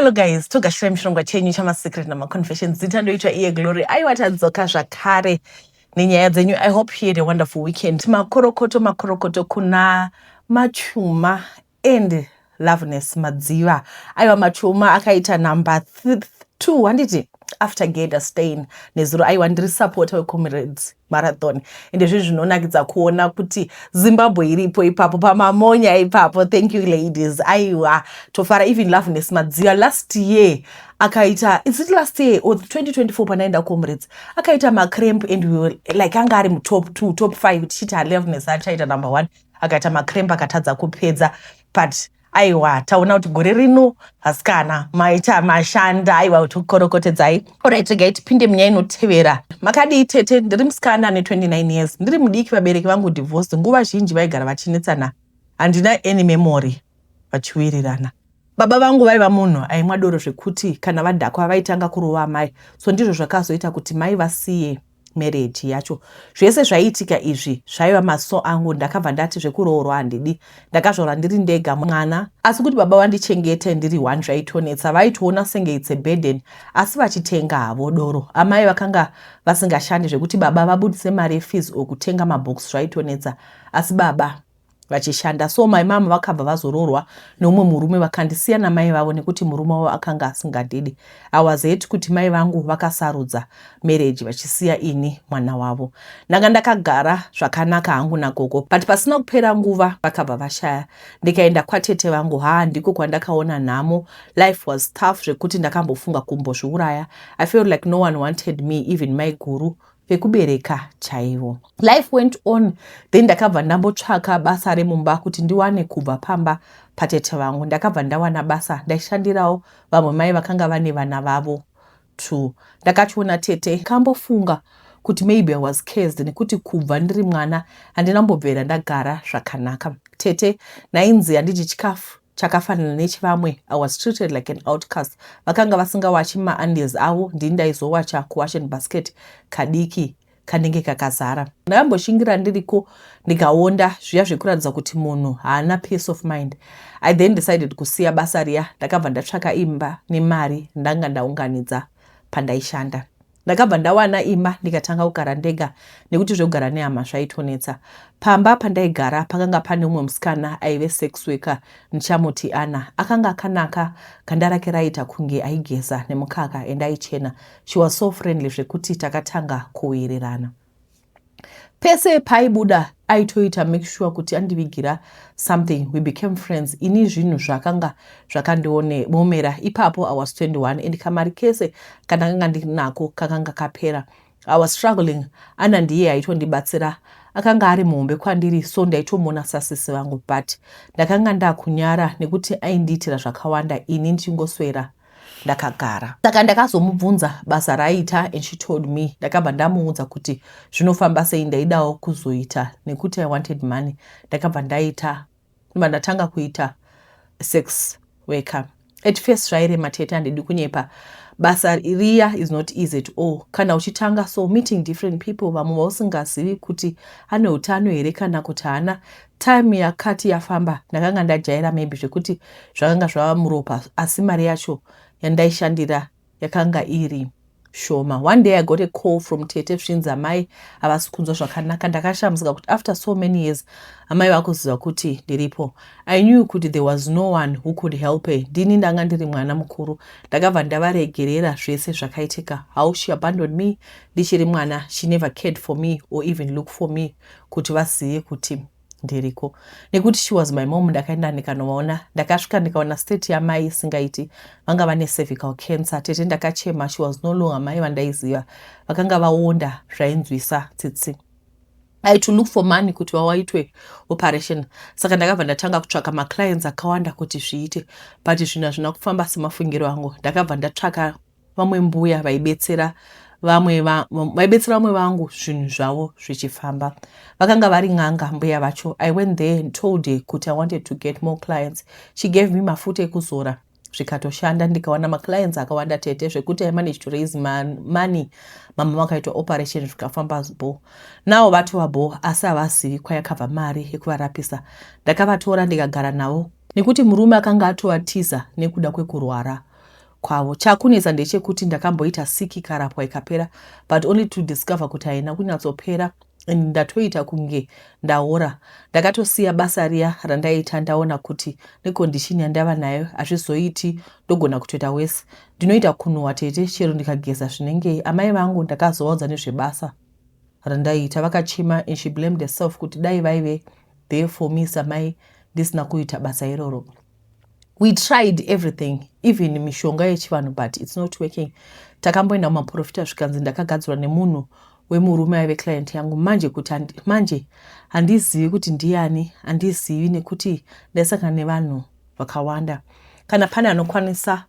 Hello guys, togashira muchirongwa chenyu chamasecret namaconfessions. Zita ndoitwa iye Glory. Aiwa, tadzoka zvakare nenyaya dzenyu. I hope you had a wonderful weekend. Makorokoto, makorokoto kuna Machuma and Loveness Madziva. Aiwa, Machuma akaita number 2, handiti, after Gerda Steyn nezuro. Aiwa, ndiri supporter weComrades Marathon, ende zvinhu zvinonakidza kuona kuti Zimbabwe iripo ipapo pamamonya ipapo. Thank you, ladies. Aiwa, tofara. Even Loveness Madziva last year akaita, is it last year or 2024, panaenda Comrades akaita macramp and we were like, anga ari mutop 2, top 5, tichiti Loveness achaita number 1. Akaita macramp, akatadza kupedza, but aiwa, taona kuti gore rino asikana maita mashanda. Aiwa, tokorokotedzai. Alright, regai tipinde munyaya inotevera. Makadii tete? Ndiri musikana ane 29 years. Ndiri mudiki, vabereki vangu divorced. Nguva zhinji vaigara vachinetsana, handina any memory vachiwirirana. Baba vangu vaiva munhu aimwa doro zvekuti kana vadhakwa vaitanga kurova amai, so ndizvo zvakazoita kuti mai vasiye marriage yacho. Zvese zvaiitika izvi zvaiva maso angu. Ndakabva ndati zvekuroorwa handidi. Ndakazvarwa ndiri ndega mwana, asi kuti baba vandichengete ndiri one zvaitonetsa. Vaitoona senge it's a burden, asi vachitenga havo doro. Amai vakanga vasingashandi, zvekuti baba vabudise mari yefees okutenga mabooks zvaitonetsa, asi baba vachishanda. So my mama vakabva vazoroorwa neumwe murume, vakandisiya namai vavo nekuti murume wavo akanga asingadidi. I was hurt kuti mai vangu vakasarudza marriage vachisiya ini mwana wavo. Ndanga ndakagara zvakanaka hangu nagogo, but pasina kupera nguva vakabva vashaya, ndikaenda kwatete vangu. Haa, ndiko kwandakaona nhamo. Life was tough zvekuti ndakambofunga kumbozviuraya. I felt like no one wanted me, even mai guru vekubereka chaivo. Life went on. Then ndakabva ndambotsvaka basa remumba kuti ndiwane kubva pamba patete vangu. Ndakabva ndawana basa, ndaishandirawo vamwe mai vakanga vane vana vavo two. Ndakachiona tete, kambofunga kuti maybe I was cursed, nekuti kubva ndiri mwana handinambobvera ndagara zvakanaka. Tete, nainzi handidyi chikafu chakafanana nechivamwe. I was treated like an outcast. Vakanga vasingawachi maundies avo, ndini ndaizowacha kuwashing basket kadiki kanenge kakazara. Ndakamboshingira ndiriko, ndikaonda zviya zvekuratidza kuti munhu haana peace of mind. I then decided kusiya basa riya. Ndakabva ndatsvaka imba nemari ndanga ndaunganidza pandaishanda. Ndakabva ndawana imba, ndikatanga kugara ndega nekuti zvekugara nehama zvaitonetsa. Pamba pandaigara pakanga pane umwe musikana aive sex worker, ndichamuti Ana. Akanga akanaka, ganda rake raiita kunge aigeza nemukaka and aichena. She was so friendly zvekuti takatanga kuwirirana. Pese paaibuda aitoita make sure kuti andivigira something. We became friends. Ini zvinhu zvakanga zvakandiomera ipapo. I was 21 and kamari kese kandakanga ndinako kakanga kapera. I was struggling. Ana ndiye aitondibatsira. Akanga ari muhombe kwandiri, so ndaitomuona sasisi vangu, but ndakanga ndakunyara nekuti aindiitira zvakawanda, ini ndichingoswera ndakagara. Saka ndakazomubvunza basa raaita and she told me. Ndakabva ndamuudza kuti zvinofamba sei, ndaidawo kuzoita nekuti I wanted money. Ndakabva ndaita, ndobva ndatanga kuita sex worker. At first zvairema tete, handidi kunyepa. Basa riya is not easy at all kana uchitanga. So meeting different people, vamwe vausingazivi kuti ane utano here kana kuti haana. Time yakati yafamba, ndakanga ndajaira maybe zvekuti zvakanga zvava muropa, asi mari yacho yandaishandira yakanga iri shoma. One day I got a call from tete, zvinzi amai havasi kunzwa zvakanaka. Ndakashamisika kuti after so many years amai vakuziva kuti ndiripo. I knew kuti there was no one who could help her, ndini ndanga ndiri mwana mukuru. Ndakabva ndavaregerera zvese zvakaitika, how she abandoned me ndichiri mwana. She never cared for me or even look for me kuti vazive kuti ndiriko. Nekuti she was my mom, ndakaenda ndikanovaona. Ndakasvika ndikaona state yamai isingaiti. Vanga vane cervical cancer. Tete, ndakachema. She was no longer mai vandaiziva. Vakanga vaonda zvainzwisa tsitsi. I had to look for money kuti vawaitwe operation, saka ndakabva ndatanga kutsvaka maclients akawanda kuti zviite, but zvinhu hazvina kufamba semafungiro angu. Ndakabva ndatsvaka vamwe mbuya vaibetsera vamwe, vaibetsera vamwe vangu, zvinhu zvavo zvichifamba. Vakanga vari n'anga mbuya vacho. I went there and told her kuti I wanted to get more clients. She gave me mafuta ekuzora, zvikatoshanda, ndikawana maclients akawanda tete, zvekuti I managed to raise money. Mama vakaitwa operation, zvikafamba bo. Now vatova bo, asi havazivi kwayakabva mari yekuvarapisa. Ndakavatora ndikagara navo nekuti murume akanga atovatiza nekuda kwekurwara. kwavo. Chakunetsa ndechekuti ndakamboita sick ikarapwa ikapera but only to discover kuti haina kunyatsopera and ndatoita kunge ndaora. Ndakatosiya basa riya randaiita ndaona kuti necondition yandava nayo hazvizoiti ndogona kutoita wese. Ndinoita kunhuhwa tete chero ndikageza zvinengei. Amai vangu ndakazovaudza nezvebasa randaiita vakachema and she blamed herself kuti dai vaive there for me samai ndisina kuita basa iroro. We tried everything even mishonga yechivanhu but it's not working. Takamboenda kumaprofita zvikanzi ndakagadzirwa nemunhu wemurume aive client yangu manje kuti manje handizivi kuti ndiani handizivi nekuti ndaisangana nevanhu vakawanda. Kana pane anokwanisa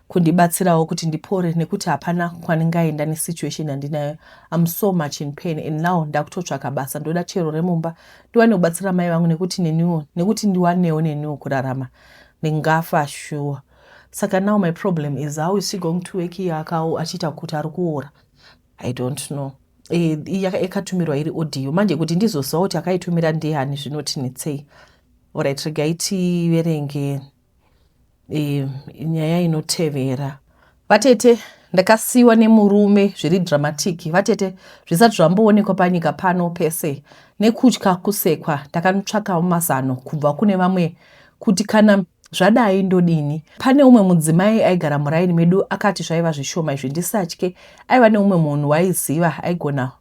kundibatsirawo kuti ndipore nekuti hapana kwandingaenda nesituation yandinayo. I'm so much in pain and now ndakutotsvaka basa ndoda chero remumba ndiwane kubatsira mai vangu nekuti neniwo nekuti ndiwanewo neniwo kurarama ndingafa sure. Saka now my problem is how is she going to work iye achiita kuti ari kuora. I don't know. Eh, yakatumirwa iri audio manje kuti ndizoziva kuti akaitumira ndiani zvinotinetsei. Alright, regai tiverenge e, nyaya inotevera. Vatete, ndakasiyiwa nemurume zviri dramatic. Vatete, zvisati zvamboonekwa panyika pano pese. Nekutya kusekwa, ndakanotsvakawo mazano kubva kune vamwe kuti kana zvadai ndodini. Pane umwe mudzimai aigara muraini medu akati zvaiva zvishoma izvi ndisatye. Aiva neumwe munhu waiziva aigona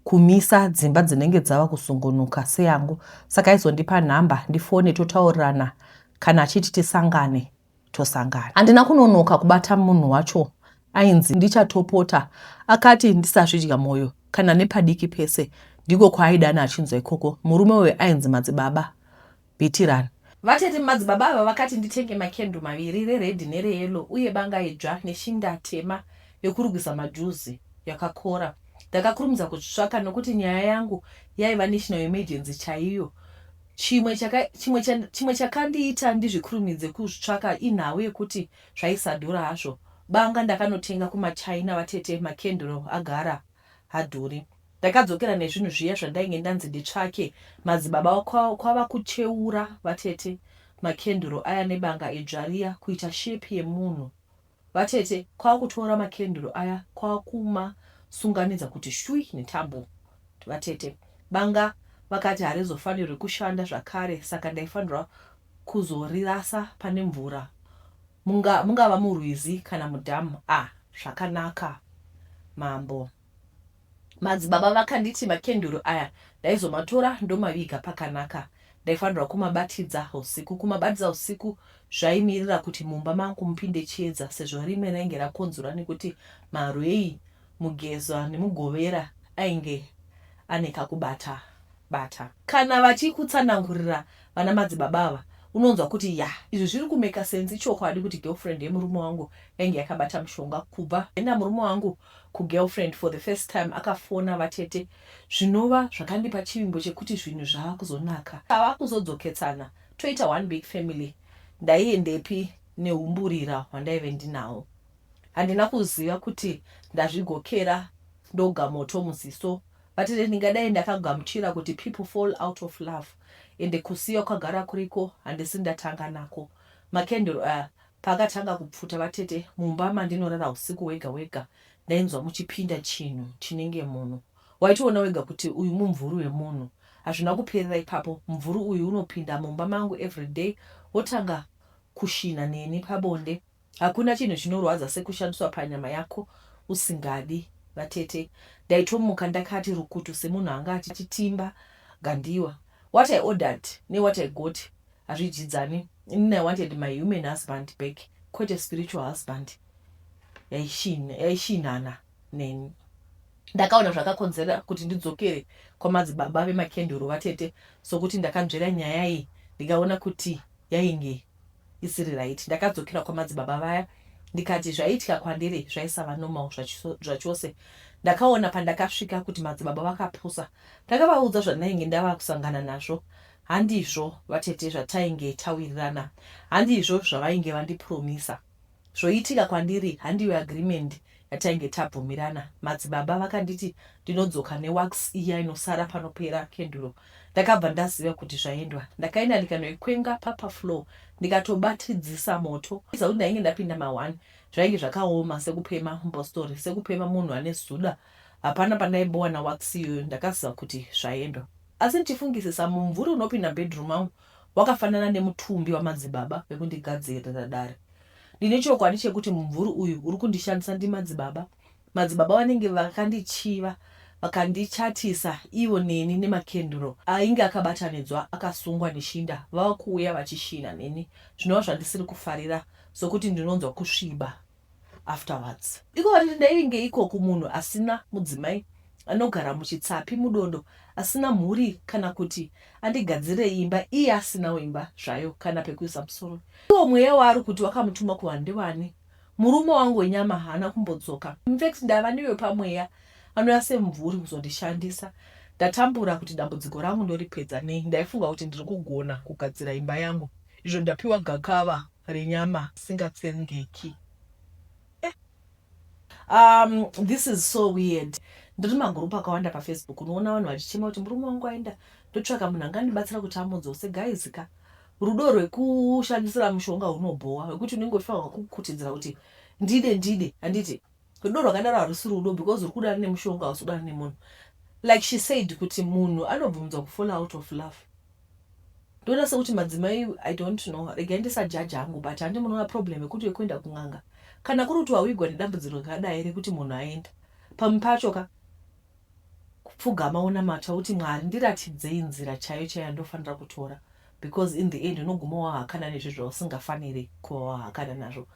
kumisa dzimba dzinenge dzava kuzungunuka seyangu saka aizondipa nhamba ndifone totaurirana kana achiti tisangane tosangana. Handina kunonoka kubata munhu wacho ainzi ndichatopota akati ndisazvidya moyo kana nepadiki pese ndiko kwaaidana achinzwa ikoko murume uyu ainzi madzibaba Bhitirani. Vatete madzibaba ava vakati nditenge makenduru maviri rered nereyellow uye banga idzva neshinda tema yokurugisa majuzi yakakora. Ndakakurumidza kuzvitsvaka nokuti nyaya yangu yaiva national emergency chaiyo. Chimwe chaka, chimwe, chimwe chakandiita ndizvikurumidze kuzvitsvaka inhau yekuti zvaisadhura hazvo. Banga ndakanotenga kumaChina vatete makenduru agara hadhuri. Ndakadzokera nezvinhu zviya zvandainge ndanzi nditsvake madzibaba kwava kucheura vatete makenduru aya nebanga idzva riya kuita shape yemunhu. Vatete kwava kutora makenduru aya kwakuma sunganidza kuti shui netambo. Vatete banga vakati harizofanirwi kushanda zvakare saka ndaifanirwa kuzorirasa pane mvura munga, mungava murwizi kana mudhamu. Ah zvakanaka mambo. Madzibaba vakanditi makenduru aya ndaizomatora ndomaviga pakanaka. Ndaifanirwa kumabatidza husiku. Kumabatidza husiku zvaimirira kuti mumba mangu mupinde chiedza sezvo rimwe rainge rakonzerwa nekuti marwei, mugezwa nemugovera ainge ane kakubata bata. Kana vachikutsanangurira vana madzibaba ava unonzwa kuti yah izvi zviri kumaker sense ichokwadi kuti girlfriend yemurume wangu yainge yakabata mushonga kubva enda murume wangu kugirlfriend for the first time akafona vatete zvinova zvakandipa chivimbo chekuti zvinhu zvava kuzonaka. Tava kuzodzoketsana toita one big family ndaiendepi nehumburira hwandaive ndinawo. Handina kuziva kuti ndazvigokera ndoga moto muziso. Vatete ndingadai ndakagamuchira kuti people fall out of love ende kusiya kwagara kuriko handisi ndatanga nako. Makenduru aya Paakatanga kupfuta vatete mumba mandinorara husiku hwega hwega ndainzwa muchipinda chinhu chinenge munhu. Waitoona wega kuti uyu mumvuri wemunhu. Hazvina kuperera ipapo, mumvuri uyu unopinda mumba mangu everyday wotanga kushinha neni pabonde. Hakuna chinhu chinorwadza sekushandiswa panyama yako usingadi vatete. Ndaitomuka ndakati rukutu semunhu anga achitimba gandiwa. What I ordered newhat I got hazvidyidzani. Inini I wanted my human husband back kwete spiritual husband yaishinhana neni. Ndakaona zvakakonzera kuti ndidzokere kwamadzibaba vemakenduru vatete sokuti ndakanzvera nyaya iyi ndikaona kuti yainge isiri right. Ndakadzokera kwamadzibaba vaya ndikati zvaiitika kwandiri zvaisava normal zvachose. Ndakaona pandakasvika kuti madzibaba vakapusa. Ndakavaudza zvandainge ndava kusangana nazvo Handizvo vatete zvatainge tawirirana. Handizvo zvavainge vandipromisa. Zvoitika kwandiri handiyo agreement yatainge tabvumirana. Madzibaba vakanditi ndinodzoka newax iya inosara panopera kenduro. Ndakabva ndaziva kuti zvaendwa. Ndakaenda ndikanoikwenga papa floor. Ndikatobatidzisa moto. Kuti ndainge ndapinda ma1 zvainge zvakaoma sekupema mupostori, sekupema munhu ane zuda. Hapana pandaimbowana wax iyoyo. Ndakaziva kuti zvaendwa. Asi ndichifungisisa, mumvuri unopinda mubedroom mangu wakafanana nemutumbi wamadzibaba vekundigadzirira dare. Ndine chokwadi chekuti mumvuri uyu uri kundishandisa ndimadzibaba. Madzibaba vanenge vakandichiva, vakandichatisa ivo neni nemakenduro ainge akabatanidzwa akasungwa neshinda vava kuuya vachishinha neni zvinova zvandisiri kufarira sokuti ndinonzwa kusviba afterwards. Iko vatete ndaivinge ikoku munhu asina mudzimai anogara muchitsapi mudondo asina mhuri kana kuti andigadzirire imba iye asinawo imba zvayo kana pekuisa musoro. Iwo mweya waari kuti wakamutuma kuvanhu ndewani? Murume wangu wenyama haana kumbodzoka. Infact ndava newepamweya anouya semumvuri kuzondishandisa. Ndatambura kuti dambudziko rangu ndoripedza nei. Ndaifunga kuti ndiri kugona kugadzira imba yangu izvo ndapiwa gakava renyama singatsengeki. Eh. This is so weird. Ndiri magroup akawanda paFacebook unoona vanhu vachichema kuti murume wangu aenda ndotsvaka munhu angandibatsira kuti amudzose. Guys ka, rudo rwekushandisira mushonga hunobhowa hwekuti unenge uchifanirwa kukutidzira kuti ndide ndide, handiti? Rudo rwakadaro harusi rudo because uri kudana nemushonga, hausi kudana nemunhu. Like she said kuti munhu anobvumidzwa kufall out of love. Ndoona sekuti madzimai, I don't know, regai ndisajaji hangu, but handi munoona problem yekuti yekuenda kun'anga kana kuri kuti wawigwa nedambudziko rakadai rekuti munhu aenda pamwe pacho ka kupfugama wonamata uti Mwari ndiratidzei nzira chaiyo chaiyo yandofanira kutora because in the end unoguma wahakana nezvinhu zvausingafaniri kuva wahakana nazvo.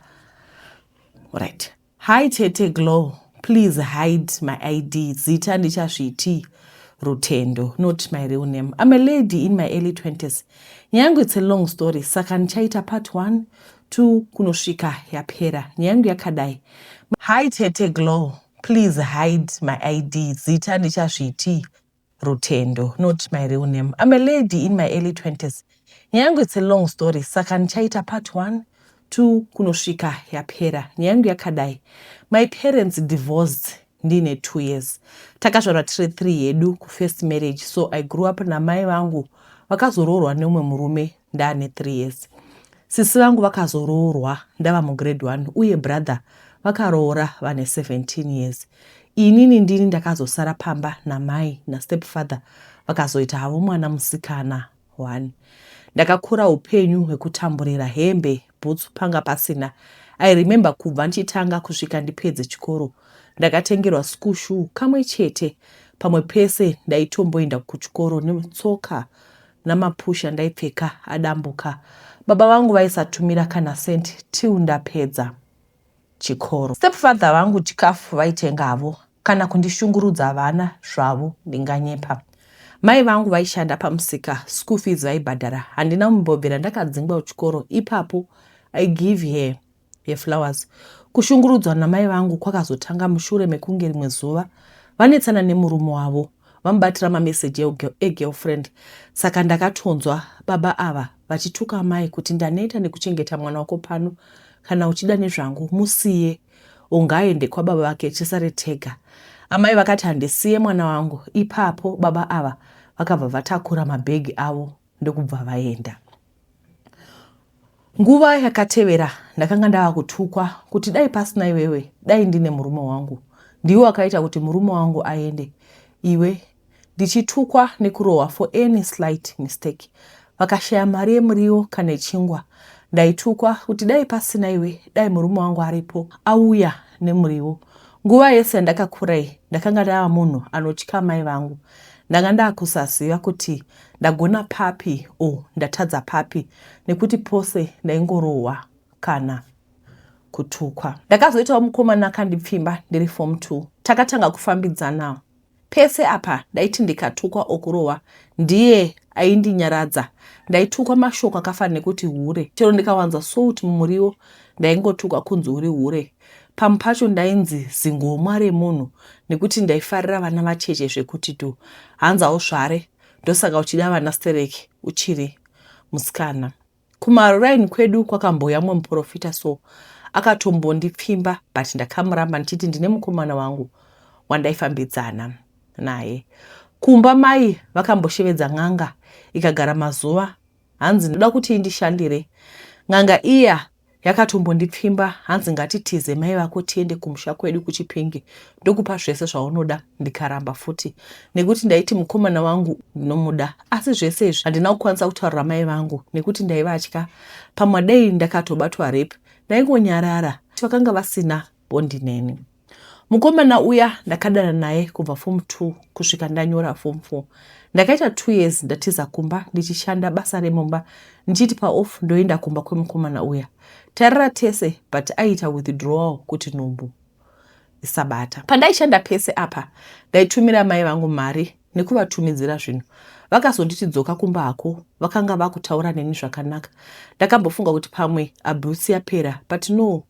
Right. Hi Tete Glow, please hide my ID, zita ndichazviti Rutendo, not my real name. I'm a lady in my early 20s. Nyaya yangu it's a long story, saka ndichaita part 1, 2 kunosvika yapera. Nyaya yangu yakadai. Hi Tete Glow, please hide my ID, zita ndichazviti Rutendo, not my real name. I'm a lady in my early 20s. Nyaya yangu it's a long story, saka ndichaita part 1, 2 kunosvika yapera. Nyaya yangu yakadai. My parents divorced ndine 2 years. Takazvarwa tiri 3 yedu kufirst marriage, so I grew up namai vangu vakazoroorwa neumwe murume ndaane 3 years. Sisi vangu vakazoroorwa ndava mugrade 1 uye brother vakaroora vane 17 years. Inini ndini ndakazosara pamba namai nastepfather vakazoita havo mwana musikana 1. Ndakakura upenyu hwekutamburira hembe, bhutsu panga pasina. I remember kubva ndichitanga kusvika ndipedze chikoro ndakatengerwa school shoe kamwe chete. Pamwe pese ndaitomboenda kuchikoro netsoka namapusha ndaipfeka adambuka. Baba vangu vaisatumira kana cent till ndapedza chikoro. Stepfather vangu chikafu vaitenga havo kana kundishungurudza havana zvavo ndinganyepa. Mai vangu vaishanda pamusika school fees vaibhadhara handina kumbobvira ndakadzingwa kuchikoro ipapo I give her her flowers. Kushungurudzwa namai vangu kwakazotanga mushure mekunge rimwe zuva vanetsana nemurume wavo vamubatira mameseji egirlfriend saka ndakatonzwa baba ava vachituka mai kuti ndaneta nekuchengeta mwana wako pano kana uchida nezvangu musiye ungaende kwababa vake tisare tega. Amai vakati handisiye mwana wangu. Ipapo baba ava vakabva vatakura mabhegi avo ndokubva vaenda. Nguva yakatevera ndakanga ndava kutukwa kuti dai pasina iwewe dai ndine murume wangu. Ndiwe wakaita kuti murume wangu aende iwe. Ndichitukwa nekurohwa for any slight mistake. Vakashaya mari yemuriwo kana yechingwa. Ndaitukwa kuti dai pasina iwe dai murume wangu aripo auya nemuriwo. Nguva yese yandakakura iyi ndakanga ndava munhu anotya mai vangu. Ndanga ndakusaziva kuti ndagona papi or ndatadza papi nekuti pose ndaingorohwa kana kutukwa. Ndakazoitawo mukomana akandipfimba ndiri form 2. Takatanga kufambidzana. Pese apa ndaiti ndikatukwa or kurohwa ndiye aindinyaradza. Ndaitukwa mashoko akafanana nekuti hure. Chero ndikawanza salt mumuriwo ndaingotukwa kunzi uri hure. Pamwe pacho ndainzi zingomwa remunhu nekuti ndaifarira vana vacheche zvekuti dhu. Hanzi hauzvare ndosaka uchida vana stereki uchiri musikana. Kumaraini kwedu kwakambouya mumwe muporofita so akatombondipfimba but ndakamuramba ndichiti ndine mukomana wangu wandaifambidzana naye. Kumba mai vakamboshevedza n'anga ikagara mazuva hanzi ndoda kuti indishandire. N'anga iya yakatombondipfimba hanzi ngatitize mai vako tiende kumusha kwedu kuChipinge ndokupa zvese zvaunoda ndikaramba futi nekuti ndaiti mukomana wangu ndinomuda asi zvese izvi handina kukwanisa kutaurira mai vangu nekuti ndaivatya pamwe dai ndakatobatwa rape ndaingonyarara vakanga vasina bondi neni. Mukomana uya ndakadana naye kubva form 2 kusvika ndanyora form 4. Ndakaita 2 years ndatiza kumba ndichishanda basa remumba ndichiti paoff ndoenda kumba kwemukomana uya. Tairara tese but aiita withdrawal kuti nhumbu isabata. Pandaishanda pese apa ndaitumira mai vangu mari nekuvatumidzira zvinhu. Vakazonditi dzoka kumba hako vakanga vakutaura neni zvakanaka. Ndakambofunga kuti pamwe abuse yapera but no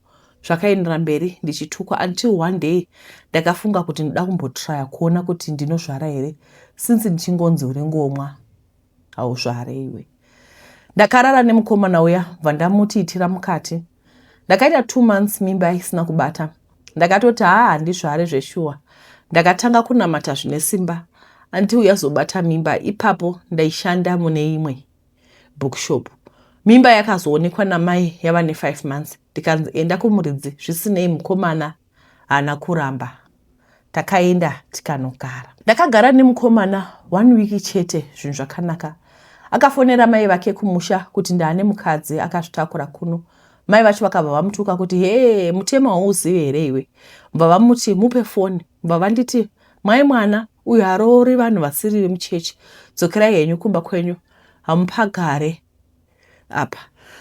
Zvakaendera mberi ndichitukwa until one day ndakafunga kuti ndoda kumbotraya kuona kuti ndinozvara here since ndichingonzi uri ngomwa hauzvare iwe. Ndakarara nemukomana uya bva ndamuti itira mukati. Ndakaita two months mimba isina kubata. Ndakatoti haa handizvare zveshuwa. Ndakatanga kunamata zvine simba until yazobata mimba ipapo ndaishanda mune imwe bookshop. Mimba yakazoonekwa namai yava nefive months ndikanzi enda kumuridzi zvisinei mukomana haana kuramba. Takaenda tikanogara. Ndakagara nemukomana one week chete zvinhu zvakanaka. Akafonera mai vake kumusha kuti ndaane mukadzi akazvitakura kuno. Mai vacho vakabva vamutuka kuti hee mutemo hauuzivi here iwe. Bva vamuti mupe foni. Bva vanditi mai mwana uyu haroori vanhu vasiri vemuchechi dzokerai henyu kumba kwenyu hamupagare apa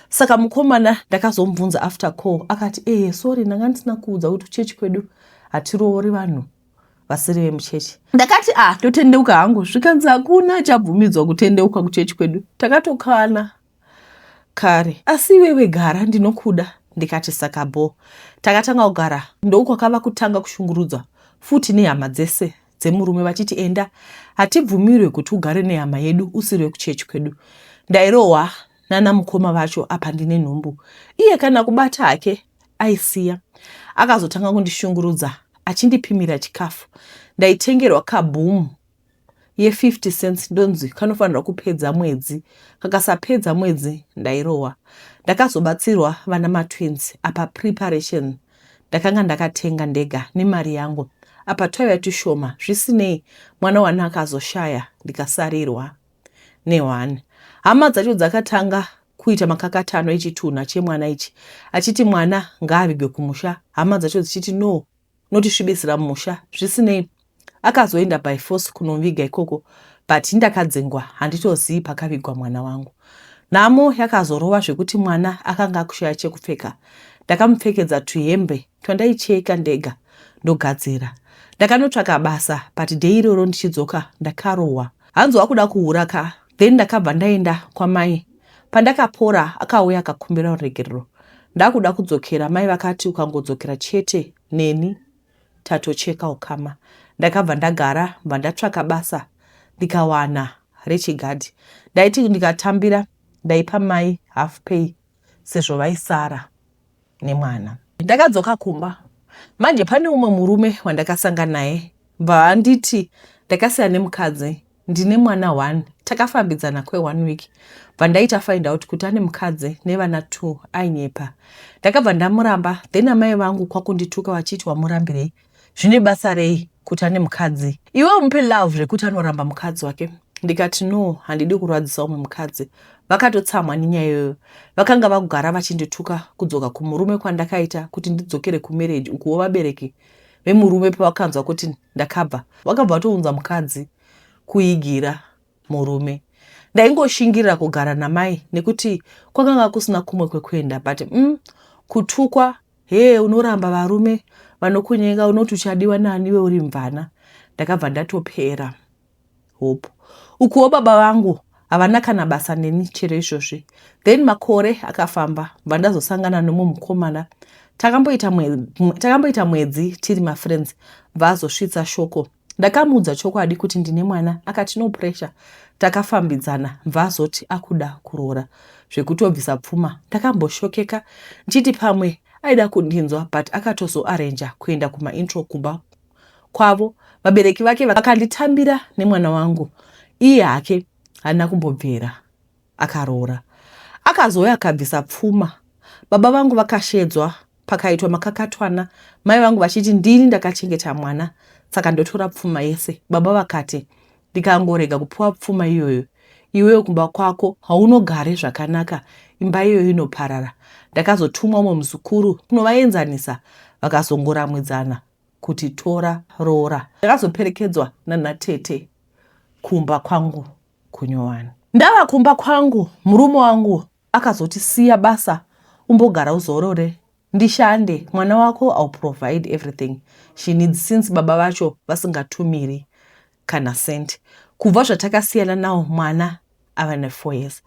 saka mukomana ndakazomubvunza after call akati ee sorry ndanga ndisina kuudza kuti kuchechi kwedu hatiroori vanhu vasiri vemuchechi ndakati ah ndotendeuka hangu zvikanzi hakuna achabvumidzwa kutendeuka kuchechi kwedu takatokana kare asi iwewe gara ndinokuda ndikati saka bho takatanga kugara ndokwakava kutanga kushungurudzwa futi nehama dzese dzemurume vachiti enda hatibvumirwe kuti ugare nehama yedu usiri wekuchechi kwedu ndairohwa nana mukoma vacho apa ndine nhumbu iye kana kubata hake aisiya akazotanga kundishungurudza achindipimira chikafu ndaitengerwa kabhumu ye50 cents ndonzi kanofanirwa kupedza mwedzi kakasapedza mwedzi ndairohwa ndakazobatsirwa vana matwins apa preparation ndakanga ndakatenga ndega nemari yangu apa twaiva tushoma zvisinei mwana wana akazoshaya ndikasarirwa neone hama dzacho dzakatanga kuita makakatano echitunha chemwana ichi achiti mwana ngaavigwe kumusha hama dzacho dzichiti no unotisvibisira musha zvisinei akazoenda by force kunoviga ikoko but ndakadzingwa handitozii pakavigwa mwana wangu nhamo yakazorova zvekuti mwana akanga akushaya chekupfeka ndakamupfekedza tuhembe twandaicheka ndega ndogadzira ndakanotsvaka basa but day iroro ndichidzoka ndakarohwa hanzi wakuda kuhura ka then ndakabva ndaenda kwamai pandakapora akauya akakumbira ruregerero ndakuda kudzokera mai vakati ukangodzokera chete neni tatocheka ukama ndakabva ndagara bva ndatsvaka basa ndikawana rechigadhi ndaiti ndikatambira ndaipa mai half pay sezvo vaisara nemwana. Ndakadzoka kumba manje pane umwe murume wandakasangana naye bva anditi ndakasiyana nemukadzi ndine mwana one takafambidzana kwe one week bva ndaita find out kuti ane mukadzi nevana two ainyepa ndakabva ndamuramba then amai vangu kwakundituka vachiti wamurambirei zvine basa rei kuti ane mukadzi iwe umupe love zvekuti anoramba mukadzi wake ndikati no handidi kurwadzisa umwe mukadzi vakatotsamwa nenyaya iyoyo vakanga vakugara vachindituka kudzoka kumurume kwandakaita kuti ndidzokere kumarriage ukuwo vabereki vemurume pavakanzwa kuti ndakabva vakabva vatounza mukadzi kuigira murume ndaingoshingirira kugara namai nekuti kwakanga kusina kumwe kwekuenda but kutukwa hee unoramba varume vanokunyenga unoti uchadiwa nani iwe uri mvana ndakabva ndatopera hope ukuwo baba vangu havana kana basa neni chero izvozvi then makore akafamba bva ndazosangana nomumwe mukomana takamboita mwedzi tiri mafriends bva azosvitsa shoko ndakamuudza chokwadi kuti ndine mwana akati no pressure takafambidzana bva azoti akuda kuroora zvekutobvisa pfuma ndakamboshokeka ndichiti pamwe aida kundinzwa but akatozoarenja kuenda kumaintro kumba kwavo vabereki vake vakanditambira nemwana wangu iye hake haana kumbobvera akaroora. Akazouya akabvisa pfuma. Baba vangu vakashedzwa pakaitwa makakatwana mai vangu vachiti ndini ndakachengeta mwana saka ndotora pfuma yese. Baba vakati ndikangorega kupiwa pfuma iyoyo iwewe kumba kwako haunogare zvakanaka imba iyoyo inoparara. Ndakazotumwa umwe muzukuru kunovaenzanisa vakazongoramwidzana kuti tora roora. Ndakazoperekedzwa nanatete kumba kwangu kunyowani. Ndava kumba kwangu murume wangu akazoti siya basa umbogara uzorore ndishande mwana wako I'll provide everything she needs since baba vacho vasingatumiri kana cent. Kubva zvatakasiyana nawo mwana ava ne 4 years.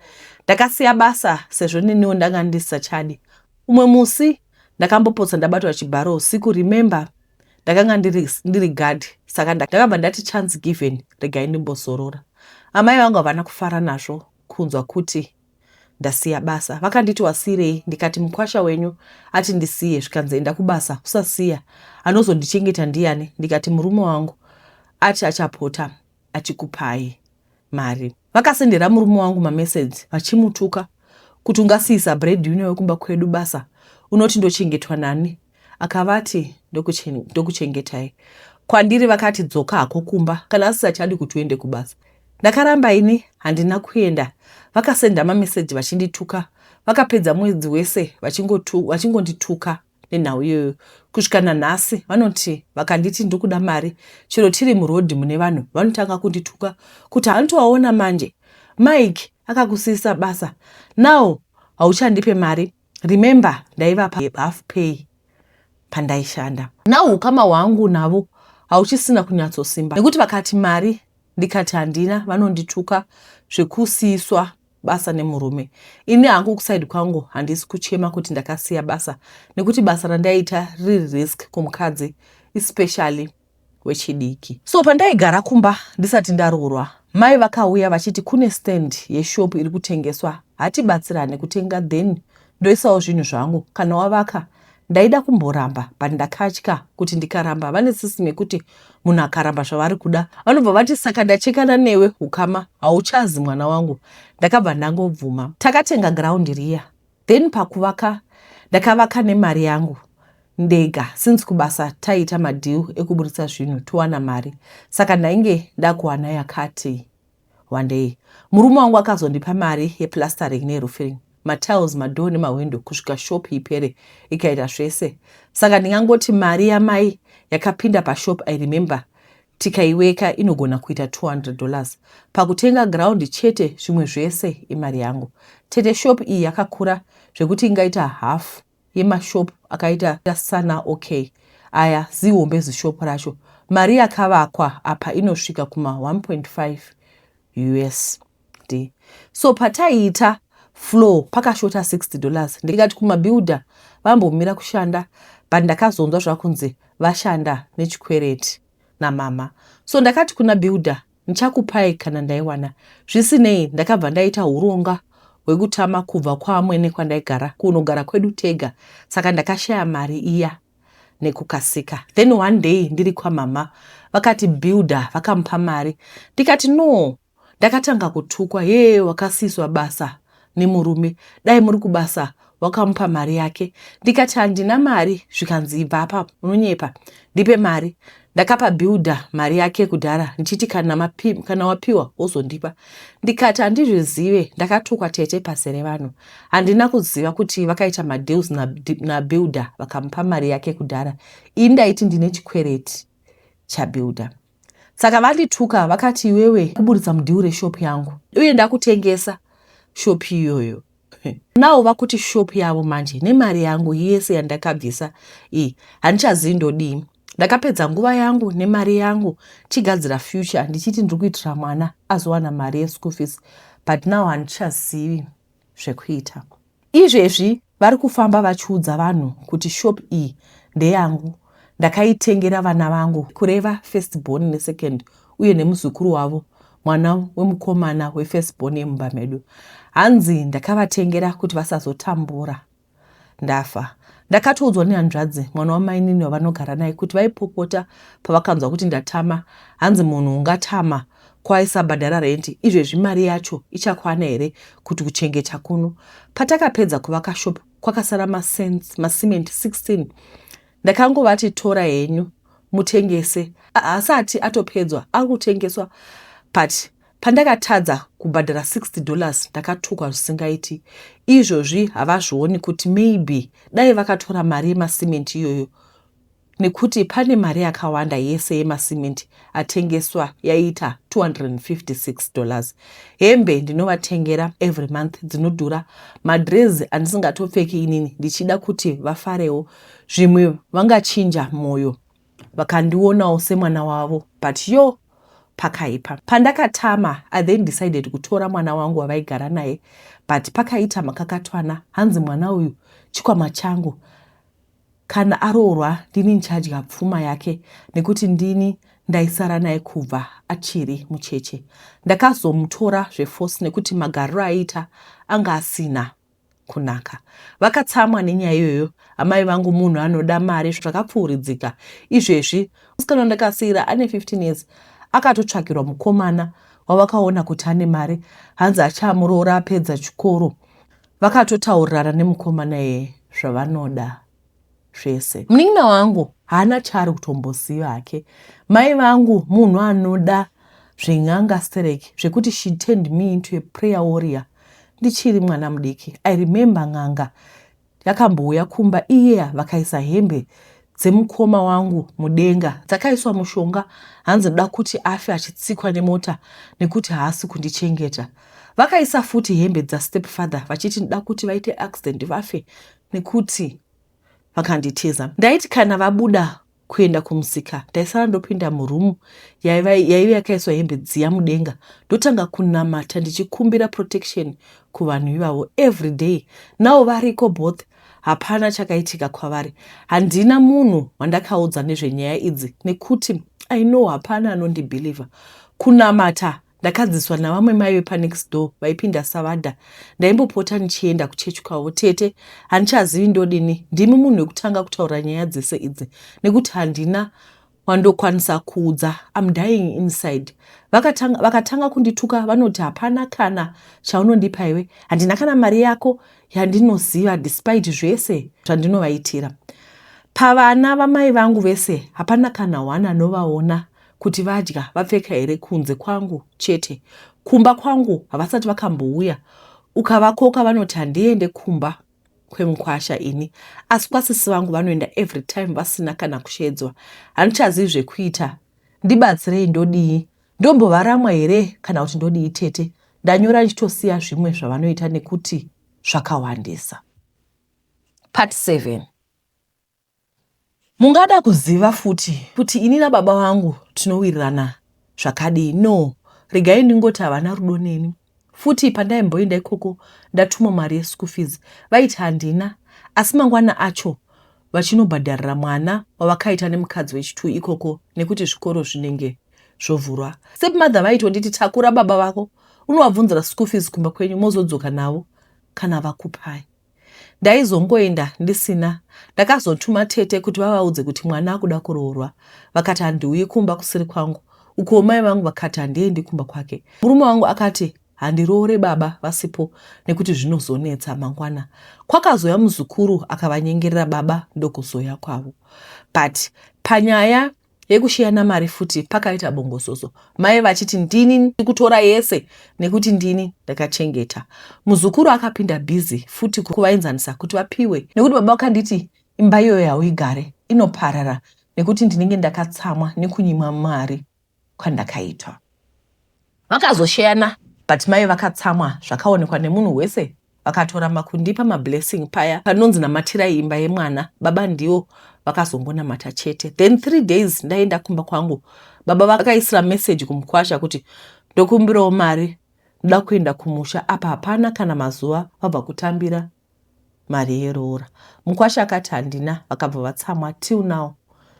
Ndakasiya basa sezvo neniwo ndanga ndisisachadi. Umwe musi ndakambopotsa ndabatwa chibharo usiku remember ndakanga ndiri, ndiri guard saka ndakabva ndati chance given regai ndimbozorora. Amai vangu havana kufara nazvo kunzwa kuti ndasiya basa. Vakanditi wasiirei ndikati mukwasha wenyu ati ndisiye zvikanzi enda kubasa usasiya anozondichengeta ndiyani ndikati murume wangu ati achapota achikupai mari. Vakasendera murume wangu mamessage vachimutuka kuti ungasiisa breadwinner wekumba kwedu basa unoti ndochengetwa nani akavati ndokuchengetai kwandiri vakati dzoka hako kumba kana asisachadi kuti uende kubasa ndakaramba ini handina kuenda vakasenda mameseji vachindituka vakapedza mwedzi wese vachingondituka nenhau iyoyo kusvika nanhasi vanoti vakanditi ndikuda mari chero tiri murodhi mune vanhu vanotanga kundituka kuti hantowaona manje mike akakusiisa basa now hauchandipe mari Remember ndaivapa half pay pandaishanda. Now ukama hwangu navo hauchisina kunyatsosimba nekuti vakati mari ndikati handina vanondituka zvekusiiswa basa nemurume. Ini hangu kuside kwangu handisi kuchema kuti ndakasiya basa nekuti basa randaiita riri risk kumukadzi especially wechidiki. So pandaigara kumba ndisati ndaroorwa mai vakauya vachiti kune stand yeshop iri kutengeswa hatibatsirane kutenga then ndoisawo zvinhu zvangu kana wavaka. Ndaida kumboramba but ndakatya kuti ndikaramba vane system yekuti munhu akaramba zvavari kuda vanobva vati saka ndachekana newe hukama hauchazi mwana wangu. Ndakabva ndangobvuma. Takatenga ground riya Then pakuvaka ndakavaka nemari yangu ndega since kubasa taiita madeal ekuburitsa zvinhu towana mari saka ndainge ndakuwana yakati wandei. Murume wangu akazondipa mari yeplastering neroofing, matiles, madoor nemawindow kusvika shop ipere ikaita zvese saka ndingangoti mari yamai yakapinda pashop I remember tikaiweka inogona kuita 200 dollars pakutenga ground chete zvimwe zvese imari yangu tete shop iyi yakakura zvekuti ingaita half yemashop akaita sana ok aya zihombe zishop racho mari yakavakwa apa inosvika kuma 1.5 usd so pataiita floor pakashota 60 dollars ndikati kumabuilder vambomira kushanda but ndakazonzwa zvakunzi vashanda nechikwereti namama so ndakati kuna builder ndichakupai kana ndaiwana zvisinei ndakabva ndaita huronga hwekutama kubva kwaamwene kwandaigara kunogara kwedu tega saka ndakashaya mari iya nekukasika then one day ndiri kwamama vakati builder vakamupa mari ndikati no ndakatanga kutukwa hee wakasiiswa basa nemurume dai muri kubasa wakamupa mari yake ndikati handina mari zvikanzi ibva apa unonyepa ndipe mari ndakapa builder mari yake kudhara ndichiti kana, mapi, kana wapiwa wozondipa ndikati handizvizive ndakatukwa tete pazere vanhu handina kuziva kuti vakaita madeals nabuilder na vakamupa mari yake kudhara ini ndaiti ndine chikwereti chabuilder saka vandituka vakati iwewe kuburitsa mudeal reshop yangu uye ndakutengesa shop iyoyo now vakuti shop yavo manje nemari yangu yese yandakabvisa iyi handichazivi ndodii ndakapedza nguva yangu nemari yangu chigadzira future ndichiti ndiri kuitira mwana azowana mari yeschool fees but now handichazivi zvekuita izvezvi vari kufamba vachiudza vanhu kuti shop iyi ndeyangu ndakaitengera vana vangu kureva first born nesecond uye nemuzukuru wavo mwana wemukomana wefirst born yemumba medu hanzi ndakavatengera kuti vasazotambura ndafa ndakatoudzwa nehanzvadzi mwana wamainini wavanogara naye kuti vaipopota pavakanzwa kuti ndatama hanzi munhu ungatama Kwaisabhadhara rent izvezvi mari yacho ichakwana here kuti kuchengeta kuno. Patakapedza kuvaka shop kwakasara macents macement 16 ndakangovati tora henyu mutengese haasati atopedzwa ari kutengeswa but pandakatadza kubhadhara 60 dollars ndakatukwa zvisingaiti. Izvozvi havazvioni kuti maybe dai vakatora mari yemacement iyoyo nekuti pane mari yakawanda yese yemacement atengeswa yaiita 256 dollars. Hembe ndinovatengera every month dzinodhura, madrezi andisingatopfeki inini ndichida kuti vafarewo. Zvimwe vangachinja moyo vakandionawo semwana wavo but yo pakaipa. Pandakatama I then decided kutora mwana wangu wavaigara naye but pakaita makakatwana hanzi mwana uyu chikwama changu Kana aroorwa ndini ndichadya pfuma yake nekuti ndini ndaisara naye kubva achiri mucheche. Ndakazomutora zveforce nekuti magariro aiita anga asina kunaka. Vakatsamwa nenyaya iyoyo amai vangu munhu anoda mari zvakapfuuridzika. Izvezvi musikana wandakasiira ane 15 years akatotsvakirwa mukomana wavakaona kuti ane mari hanzi achamuroora apedza chikoro. Vakatotaurirana nemukomana iyeye zvavanoda zvese. Munin'ina wangu haana chaari kutomboziva hake. Mai vangu munhu anoda zven'anga stereki zvekuti she turned me into a prayer warrior ndichiri mwana mudiki. I remember n'anga yakambouya kumba iya vakaisa hembe dzemukoma wangu mudenga dzakaiswa mushonga hanzi ndoda kuti afe achitsikwa nemota nekuti haasi kundichengeta. Vakaisa futi hembe dzastep father vachiti ndoda kuti vaite accident vafe nekuti vakanditiza. Ndaiti kana vabuda kuenda kumusika ndaisara ndopinda muroom yaiva yaive yakaiswa hembe dziya mudenga ndotanga kunamata ndichikumbira protection kuvanhu ivavo every day. Now variko both hapana chakaitika kwavari. Handina munhu wandakaudza nezvenyaya idzi nekuti I know hapana anondibeliever. Kunamata ndakadzidziswa navamwe mai vepanext door vaipinda savadha. Ndaimbopota ndichienda kuchechi kwavo. Tete, handichazivi ndodini. Ndimi munhu wekutanga kutaura nyaya dzese idzi nekuti handina wandokwanisa kuudza. I'm dying inside. Vakatanga, vakatanga kundituka vanoti hapana kana chaunondipa iwe. Handina kana mari yako yandinoziva despite zvese zvandinovaitira. Pavana vamai vangu vese hapana kana one anovaona kuti vadya vapfeka here kunze kwangu chete. Kumba kwangu havasati vakambouya. Ukavakoka vanoti handiende kumba kwemukwasha ini asi kwasisi vangu vanoenda every time vasina kana kusheedzwa. Handichazivi zvekuita ndibatsirei ndodii ndombovaramwa here kana kuti ndodii tete ndanyora ndichitosiya zvimwe zvavanoita nekuti zvakawandisa. Part 7 Mungada kuziva futi kuti ini nababa vangu tinowirirana zvakadii? No, regai ndingoti havana rudo neni. Futi pandaimboenda ikoko ndatumwa mari yeschool fees vaiti handina asi mangwana acho vachinobhadharira mwana wavakaita nemukadzi wechitu ikoko nekuti zvikoro zvinenge zvovhurwa. Stepmother vaitonditi takura baba vako unovabvunzira school fees kumba kwenyu mozodzoka navo kana vakupai. Ndaizongoenda ndisina. Ndakazotuma tete kuti vavaudze kuti mwana akuda kuroorwa. Vakati handiuyi kumba kusiri kwangu. Ukuwo mai vangu vakati handiendi kumba kwake. Murume wangu akati handiroore baba vasipo nekuti zvinozonetsa mangwana. Kwakazouya muzukuru akavanyengerera baba ndokuzouya kwavo. But panyaya yekushiyana mari futi pakaita bongozozo mai vachiti ndini ndikutora yese nekuti ndini ndakachengeta muzukuru akapinda busy futi kuvaenzanisa kuti vapiwe nekuti baba vakanditi imba iyoyo hauigare inoparara nekuti ndinenge ndakatsamwa nekunyimwa mari kwandakaitwa Vakazosheyana but mai vakatsamwa zvakaonekwa nemunhu wese vakatoramba kundipa mablessing paya panonzi namatirai imba yemwana baba ndivo vakazongonamata chete then three days ndaenda kumba kwangu baba vakaisira message kumukwasha kuti ndokumbirawo mari ndoda kuenda kumusha apa hapana kana mazuva vabva kutambira mari yeroora. Mukwasha akati handina vakabva vatsamwa till now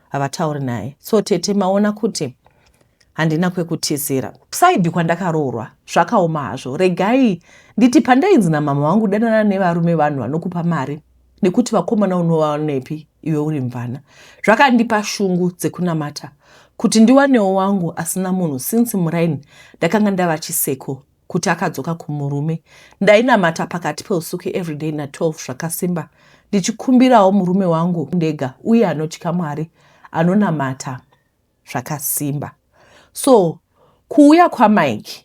havatauri naye. So tete maona kuti handina kwekutizira. Side kwandakaroorwa zvakaoma hazvo. Regai nditi pandainzi namama vangu danana nevarume vanhu vanokupa mari nekuti vakomana unovaonepi iwe uri mvana. Zvakandipa shungu dzekunamata. Kuti ndiwanewo wangu asina munhu since muraini ndakanga ndava chiseko kuti akadzoka kumurume. Ndainamata pakati peusiku everyday na 12 zvakasimba ndichikumbirawo murume wangu ndega uye anotya Mwari anonamata zvakasimba. So kuuya kwaMike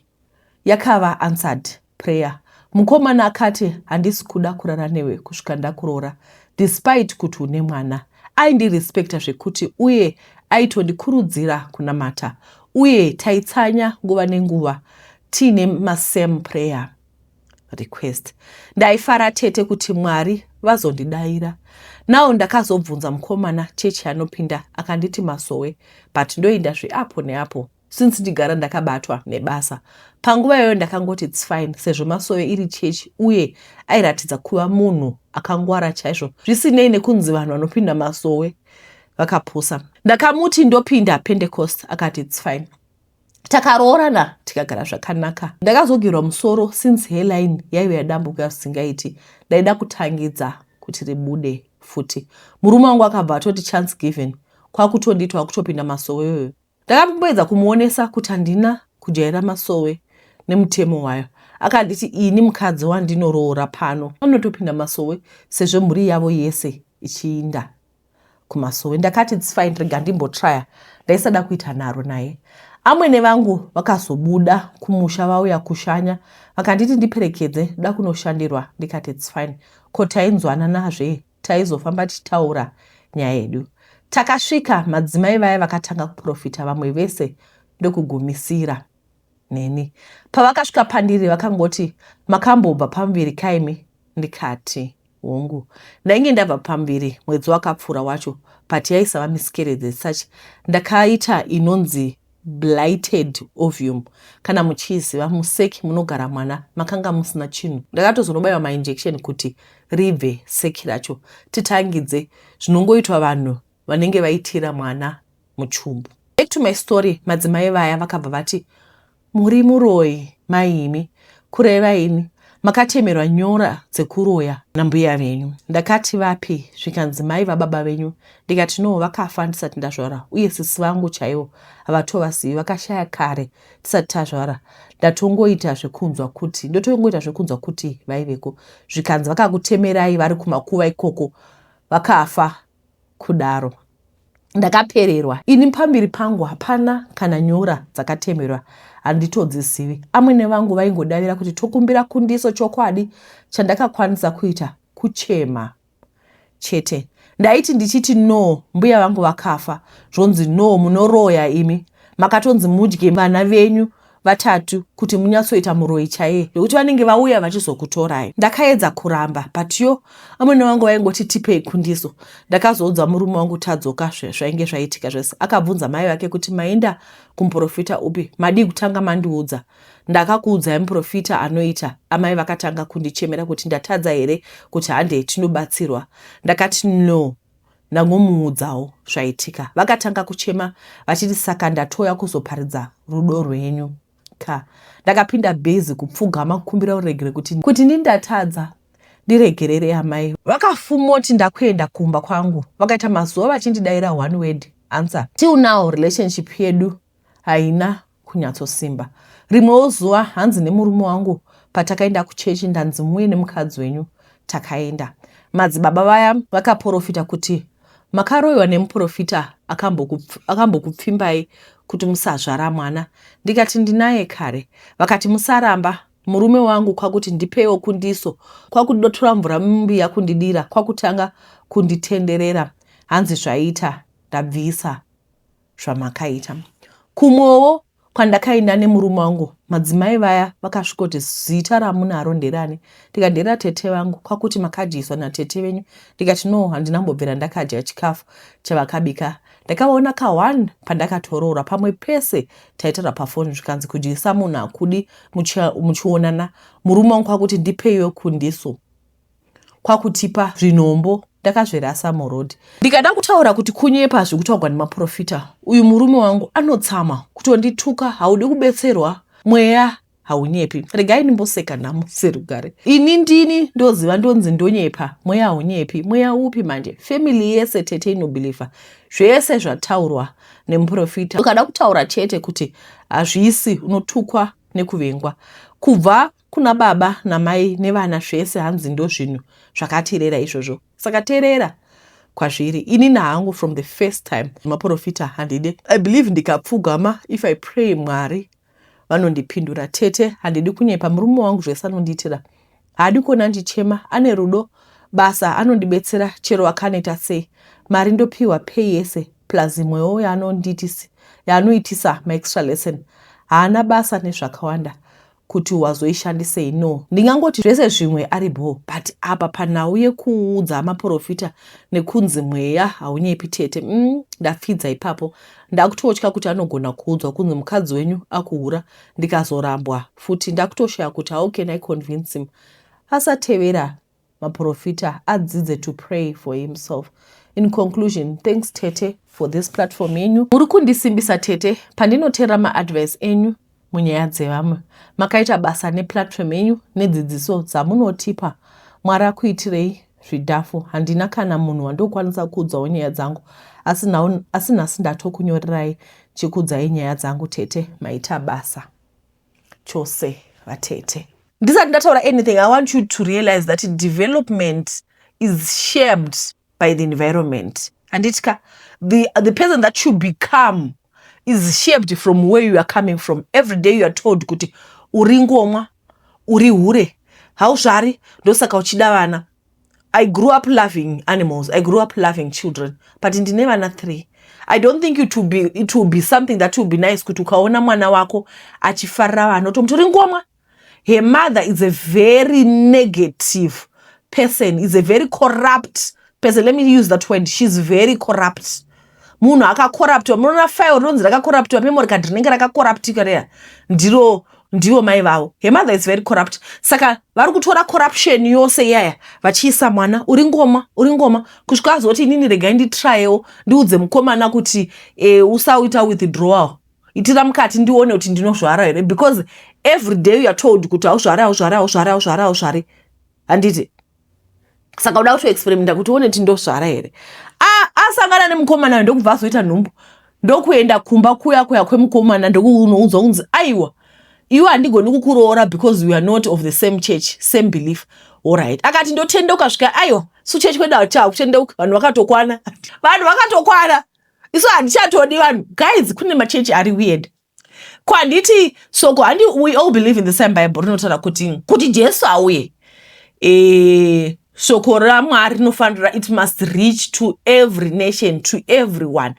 yakava answered prayer. Mukomana akati handisi kuda kurara newe kusvika ndakuroora despite kuti une mwana. Aindirespecta zvekuti uye aitondikurudzira kunamata uye taitsanya nguva nenguva tiine masame prayer request. Ndaifara tete kuti Mwari vazondidaira. Now ndakazobvunza mukomana chechi anopinda akanditi masowe but ndoinda zveapo neapo since ndigara ndakabatwa nebasa. Panguva iyoyo ndakangoti its fine sezvo masowe iri chechi uye airatidza kuva munhu akangwara chaizvo zvisinei nekunzi vanhu vanopinda masowe vakapusa. Ndakamuti ndopinda Pentecost akati its fine. Takaroorana tikagara zvakanaka. Ndakazogerwa musoro since hairline yaive yadambuka zvisingaiti. Ndaida kutangidza kuti ribude futi. Murume wangu akabva atoti chance given kwakutonditi wakutopinda masowe iyoyo. Ndakamboedza kumuonesa kuti handina kujaira masowe nemutemo wayo. Akanditi ini mukadzi wandinoroora pano anotopinda masowe sezvo mhuri yavo yese ichiinda kumasowe. Ndakati it's fine rega ndimbotraya. Ndaisada kuita nharo naye. Amwene vangu vakazobuda kumusha vauya kushanya vakanditi ndiperekedze ndoda kunoshandirwa ndikati it's fine. Ko tainzwananazve taizofamba tichitaura nyaya yedu. Takasvika madzimai vaya vakatanga kuprofita vamwe vese ndokugumisira neni. Pavakasvika pandiri vakangoti makambobva pamuviri kaimi ndikati hongu. Ndainge ndabva pamuviri mwedzi wakapfuura wacho but yaisava miscarriage as such. Ndakaita inonzi blighted ovum kana muchiiziva museki munogara mwana makanga musina chinhu. Ndakatozonobaiwa mainjection kuti ribve seki racho titangidze zvinongoitwa vanhu vanenge vaitira mwana muchumbu. Back to my story, madzimai vaya vakabva vati muri muroyi mai imi, kureva ini makatemerwa nyora dzekuroya nambuya venyu. Ndakati vapi zvikanzi mai vababa venyu ndikati no vakafa ndisati ndazvara uye sisi vangu chaivo havatovazivi vakashaya kare tisati tazvara ndatongoita zvekunzwa kuti ndotongoita zvekunzwa kuti vaiveko zvikanzi vakakutemerai vari kumakuva ikoko vakafa kudaro. Ndakapererwa ini pambiri pangu hapana kana nyora dzakatemerwa handitodzizivi. Amwene vangu vaingodavira kuti tokumbira kundiso chokwadi chandakakwanisa kuita kuchema chete. Ndaiti ndichiti no mbuya vangu vakafa zvonzi no munoroya imi makatonzi mudye vana venyu vatatu kuti munyatsoita muroyi chaiye nekuti vanenge vauya vachizokutorai. Ndakaedza kuramba but yo amwene vangu vaingoti tipei kundiso. Ndakazoudza murume wangu tadzoka zvainge zvaitika zvese. Akabvunza mai vake kuti maenda kumuprofita upi madii kutanga mandiudza. Ndakakuudzai muprofita anoita. Amai vakatanga kundichemera kuti ndatadza here kuti handei tinobatsirwa. Ndakati no ndangomuudzawo zvaitika. Vakatanga kuchema vachiti saka ndatouya kuzoparidza rudo rwenyu ka. Ndakapinda busy kupfugama kukumbira ruregere kuti kuti ndini ndatadza ndiregerere amai. Vakafumoti ndakuenda kumba kwangu vakaita mazuva vachindidaira one word answer. Till now relationship yedu haina kunyatsosimba. Rimwewo zuva hanzi nemurume wangu patakaenda kuchechi ndanzi muuye nemukadzi wenyu takaenda. Madzibaba vaya vakaporofita kuti makaroiwa nemuporofita akambokupfimbai kuti musazvara mwana ndikati ndinaye kare vakati musaramba murume wangu kwakuti ndipeiwo kundiso kwakudotora mvura mumbiya kundidira kwakutanga kunditenderera hanzi zvaita ndabvisa zvamakaita. Kumwewo kwandakaenda nemurume wangu madzimai vaya vakasvikoti zita ramunaro nderani ndikati nderatete vangu kwakuti makadyiswa natete venyu ndikati no handina mbobvira ndakadya chikafu chavakabika ndakavaona ka one pandakatoroora pamwe pese taitaura pafoni zvikanzi kudyisa munhu hakudi muchionana murume wangu kwakuti ndipeiwo kundiso kwakutipa zvinombo ndakazvirasa muroad ndikada kutaura kuti kunyepa zvikutaurwa nemaprofita uyu murume wangu anotsamwa kutondituka haudi kubetserwa mweya. haunyepi. Regai ndimboseka nhamo serugare. Ini ndini ndoziva ndonzi ndonyepa, mweya haunyepi. Mweya upi manje? Family yese tete inobhilivha zvese zvataurwa nemuprofita. Ukada kutaura chete kuti hazvisi unotukwa nekuvengwa. Kubva kuna baba namai nevana zvese hanzi ndozvinhu zvakaterera izvozvo. Saka terera kwazviri. Inini hangu from the first time maprofita handide. I believe ndikapfugama if I pray Mwari vanondipindura. Tete handidi kunyepa murume wangu zvese anondiitira. Haadi kuona ndichema ane rudo basa anondibetsera chero akaneta sei. Mari ndopiwa pay yese plus imwewo yaanoitisa maextra lesson. Haana basa nezvakawanda kuti wazoishandisei no ndingangoti zvese zvimwe ari bho but apa panhau yekuudza maporofita nekunzi mweya haunyepi tete ndapfidza ipapo ndakutotya kuti anogona kuudzwa kunzi mukadzi wenyu akuhura ndikazorambwa futi ndakutoshaya kuti how can I convince him asatevera maporofita adzidze to pray for himself. In conclusion, thanks tete for this platform yenyu. Muri kundisimbisa tete pandinoteera maadvice enyu munyaya dzevamwe. Makaita basa neplatform yenyu nedzidziso dzamunotipa. Mwari akuitirei zvidhafu. Handina kana munhu wandokwanisa kuudzawo nyaya dzangu asi nhasi ndatokunyorerai chikuudzai nyaya dzangu tete. Maita basa chose vatete. Ndisati ndataura anything, I want you to realize that development is shaped by the environment. Handiti the person that you become is shaped from where you are coming from. Every day you are told kuti uri ngomwa, uri hure, hauzvari, ndosaka uchida vana. I grew up loving animals. I grew up loving children. But ndine vana 3. I don't think it will be something that will be nice kuti ukaona mwana wako achifarira vana otomuti uri ngomwa. Her mother is a very negative person, is a very corrupt person. Let me use that word. She's very corrupt. Munhu akakoraptiwa, munoona file rinonzi rakakoraptiwa, memory card rinenge rakakoraptika reya, ndiro ndivo mai vavo. Her mother is very corrupt. Saka vari kutora corruption yose iyaya vachiisa mwana uri ngoma, uri ngoma, kusvika azoti inini regai nditrayewo ndiudze mukomana kuti usaita withdrawal, itira mukati ndione kuti ndinozvara here, because every day you are told kuti hauzvari, hauzvari, hauzvari, hauzvari, hauzvari, handiti? Saka uda kutoexperimenta kuti uone kuti ndozvara here. Asangana nemukomana uyu ndokubva azoita nhumbu, ndokuenda kumba kuya kuya kwemukomana, ndokunoudzwa kunzi aiwa, iwe handigoni kukuroora because we are not of the same church, same belief. Alright, akati ndotendeuka. Svika aiwa, su chechi kwedu hakutendeuka, vanhu vakatokwana, vanhu vakatokwana, isu handichatodi vanhu. Guys, kune machechi ari weird. Ko handiti soko handi we all believe in the same Bible rinotaura kuti Jesu auye, shoko raMwari rinofanira, it must reach to every nation, to everyone,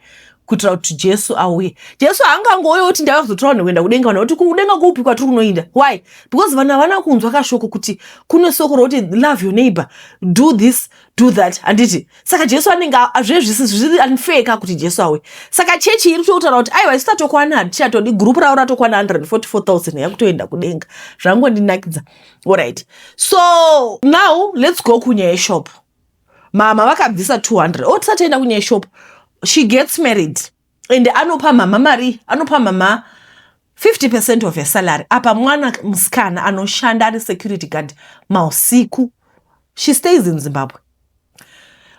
kuitira kuti Jesu auye. Jesu haangangouye kuti ndava kuzotora vanhu kuenda kudenga, vanhu kuti kudenga kupi kwatiri kunoinda? Why? Because vanhu havana kunzwa kashoko kuti kune soko rokuti love your neighbor, do this, do that, handiti? Saka Jesu anenge zvezvisi zviri unfair ka kuti Jesu auye. Saka chechi iri kutotaura kuti aiwa, isu tatokwana, hatichatodi, gurupu ravo ratokwana 144 000 yakutoenda kudenga. Zvangondinakidza. Alright, so now let's go kunyaya yeshop. Mama vakabvisa 200. O, tisati kunyaya yeshop, she gets married and anopa mama mari, anopa mama 50% of her salary. Apa mwana musikana anoshanda ari security guard mausiku. She stays in Zimbabwe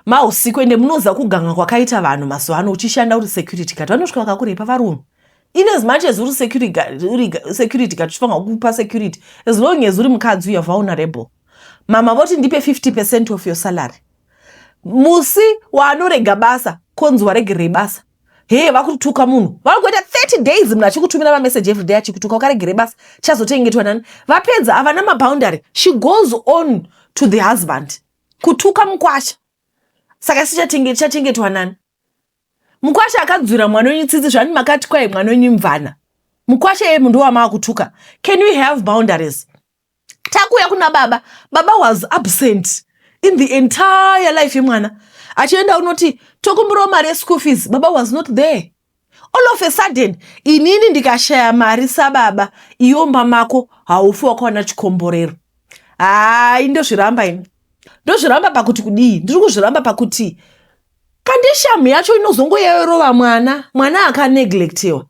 mausiku, ende munoziva kuganga kwakaita vanhu mazuva ano. Uchishanda uri security guard, vanosvika vakakurepa varume. In as much as uri security guard, uchifanira kupa security, as long as uri mukadzi, you are vulnerable. Mama voti ndipe 50% of your salary. Musi waanorega basa, konzi waregerei basa? He, vakutuka munhu, vakuita 30 days munhu achikutumira mameseji everyday achikutuka, wakaregerei basa, chazotengetwa nani? Vapedza, havana maboundary. She goes on to the husband kutuka mukwasha. Saka sichachengetwa nani? Mukwasha akadzura mwana wenyu tsitsi zvani, makati kwai mwana wenyu mvana, mukwasha iye munhu wamaakutuka. Can you have boundaries? Takuya kuna baba. Baba was absent in the entire life yemwana. Achienda unoti tokumbirawo mari yeschool fees, baba was not there. All of a sudden, inini ndikashaya mari sababa, iyomba mako haufi wakawana chikomborero. Hai, ndozviramba ini, ndozviramba. Pakuti kudii? Ndiri kuzviramba pakuti kandishamu yacho inozongoyerova mwana, mwana akaneglectiwa.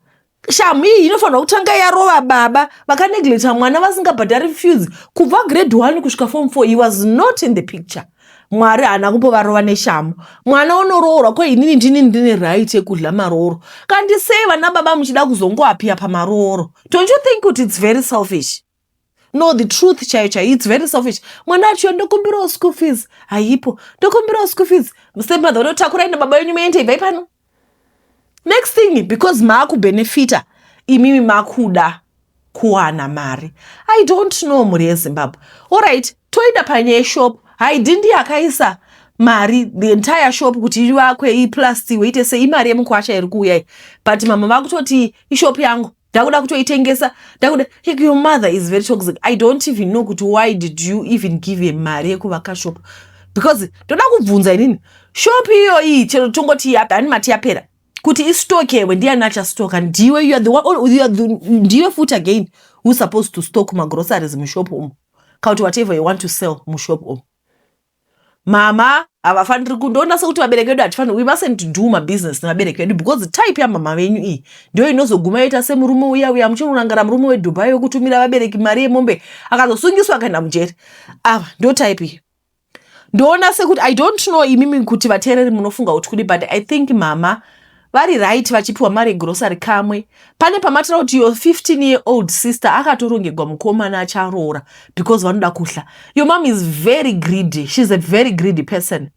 Shamu iyi inofanirwa kutanga yarova baba vakaneglecta mwana vasingabhadhari fees kubva grade 1 kusvika form 4. He was not in the picture. Mwari haana kumbovarova neshamu. Mwana unoroorwa ko inini ndini ndine right yekudla marooro. Kandi sei vana baba muchida kuzongoapiya pamarooro? Don't you think kuti it's very selfish? No, the truth chaiyo chaiyo, it's very selfish. Mwana achiyo, "Ndokumbirawo school fees," haipo. "Ndokumbirawo school fees." Stepmother unotakurai nababa venyu, muende, ibvai pano. Next thing, because maakubenefita imimi, makuda kuwana mari. I don't know, mhuri yeZimbabwe. Alright, toenda panyaya yeshop. Haidi ndiye akaisa mari, the entire shop kuti ivakwe, iplastiwe, ite sei, imari yemukwasha iri kuuyai, but mama vakutoti, "Ishop yangu, ndakuda kutoitengesa, ndakuda." Your mother is very toxic. I don't even know kuti why did you even give him mari yekuvaka shop, because ndoda kubvunza inini, shop iyo iyi, chero tongoti hani mati yapera, kuti istokewe, ndiani achastoka? Ndiwe. You are the one, you are the, ndiwe futi again who supposed to stock magroceries mushop umu, kana kuti whatever you want to sell mushop umu. Mama havafaniri kundoona sekuti vabereki vedu hatifaniri, we mustn't do mabusiness nevabereki vedu, because type yamama venyu iyi ndiyo inozoguma yoita semurume uya uya muchinorangara, murume weDubai wekutumira vabereki mari yemombe, akazosungiswa akaenda mujeri. Ava ndo type iyi. Ndoona sekuti, I don't know imimi kuti vateereri munofunga kuti kudi, but I think mama vari right vachipiwa mari yegrocery kamwe. Pane pamatira kuti your 15 year old sister akatorongegwa mukomana acharoora because vanoda kuhla. Your mom is very greedy. She's a very greedy person.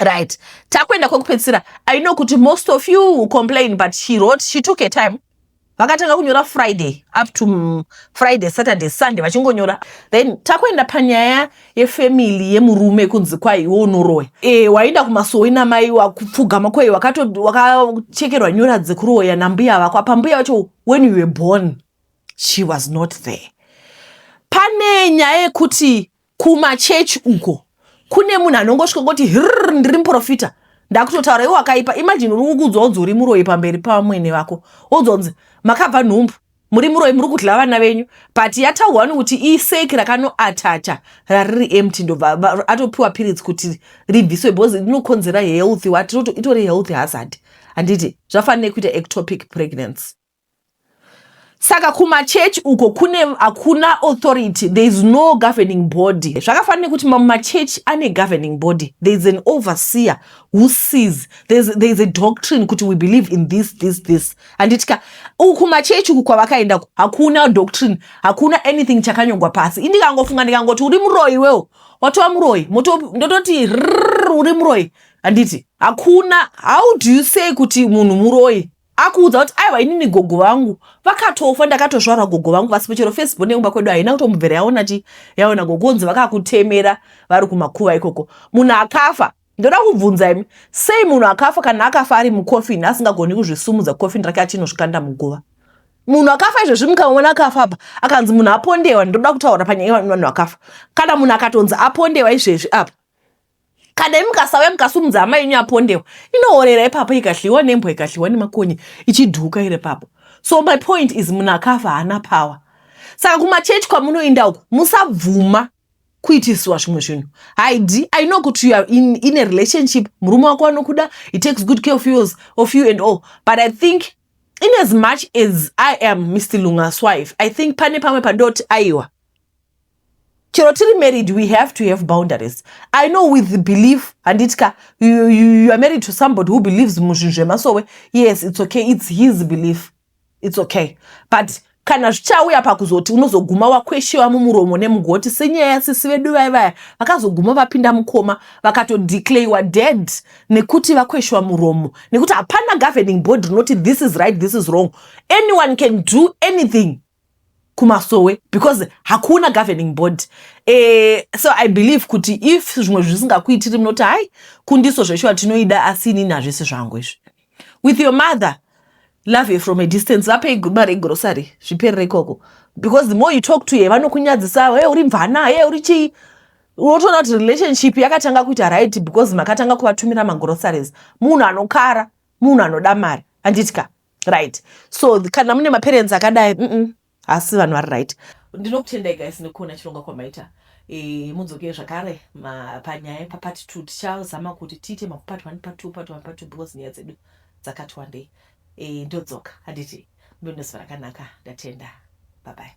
Right, takuenda kwekupedzisira. I know kuti most of you will complain, but she wrote, she took a time. Vakatanga kunyora Friday, up to Friday, Saturday, Sunday vachingonyora. Then takuenda panyaya yefamily yemurume, kunzi kwaiwe unoroya. Waenda kumasowe namai, wakupfugama kwai, wakachekerwa nyora dzekuroya nambuya vako. Apa mbuya vacho, when you were born, she was not there. Pane nyaya yekuti kumachechi uko kune munhu anongosvika ngoti, "Hirr, ndiri muprofita, ndakutotaura, iwe wakaipa." Imagine uri kukudzwa unzi uri muroyi pamberi pamwene vako, wodzonzi makabva nhumbu, muri muroyi, muri kudla vana venyu. But yataurwa nekuti isac rakanoatacha rariri empty, ndobva atopiwa piritsi kuti ribviswe because rinokonzera health, what, itori health hazard, handiti? Zvafanire kuita ectopic pregnancy. Saka kumachechi uko kune hakuna authority. There is no governing body. Zvakafanira kuti mamwe machechi ane governing body. There is an overseer who sees there is a doctrine kuti we believe in this, this, this, handitika? Uku machechi uku kwavakaenda hakuna doctrine, hakuna anything chakanyorwa pasi. Indikangofunga, ndikangoti uri muroyi, wewo watova muroyi, ndototi rrr, uri muroyi, handiti? Hakuna. How do you say kuti munhu muroyi? Akuudza kuti, "Aiwa, inini gogo vangu vakatofa ndakatozvarwa, gogo vangu vasipo. Chero Facebook nekumba kwedu haina kutombobvera yaona chi yaona gogo." Onzi vakakutemera vari kumakuva ikoko. Munhu akafa, ndoda kubvunza imi, sei munhu akafa, kana akafa ari mucoffin, asingagoni kuzvisumudza coffin rake achinosvikanda muguva? Munhu akafa izvezvi, mukaona akafa apa, akanzi munhu apondewa, ndoda kutaura panyaya yevanhu vakafa, kana munhu akatonzi apondewa izvezvi apa, kana imi mukasauya mukasumudza hama yenyu apondewa, inoorera ipapo, ikadyiwa nembwa, ikadyiwa nemakonye, ichidhuka iri papo. So my point is, munhu akafa haana power. Saka kumachechi kwamunoenda uku, musabvuma kuitiswa zvimwe zvinhu. Haidi, I know kuti you are in a relationship, murume wako anokuda, he takes good care of you and all, but I think in as much as I am Mr Lunga's wife, I think pane pamwe pandoti, aiwa, chero tiri married, we have to have boundaries. I know with the belief, handitika, you are married to somebody who believes muzvinhu zvemasowe. Yes, it's okay, it's his belief, it's okay, but kana zvichauya pakuzoti unozoguma wakweshewa mumuromo nemugoti, senyaya yasisi vedu vaya vaya vakazoguma vapinda mukoma, vakatodeclarewa dead nekuti vakweshewa muromo, nekuti hapana governing board rinoti this is right, this is wrong. Anyone can do anything kumasowe because hakuna governing board. So I believe kuti if zvimwe zvisingakuitiri, munoti, "Hai, kundiso zveshuwa tinoida, asi inini hazvisi zvangu izvi." With your mother, love her from a distance. Vapei mari yegrocery, zviperere ikoko, because the more you talk to her, vanokunyadzisa, "Hey, uri mvana, hey, uri chii." Unotoona kuti relationship yakatanga kuita right because makatanga kuvatumira magroceries. Munhu anokara, munhu anoda mari, handitika? Right, so kana mune maparents akadai, asi vanhu vari right. Ndinokutendai guys nekuona chirongwa kwamaita. Mudzokei zvakare panyaya papart 2. Tichazama kuti tiite mapart 1, part 2, part 1, part 2, because nyaya dzedu dzakati wandei. Ndodzoka, handiti? Mbe nezuva rakanaka. Ndatenda. Bye bye.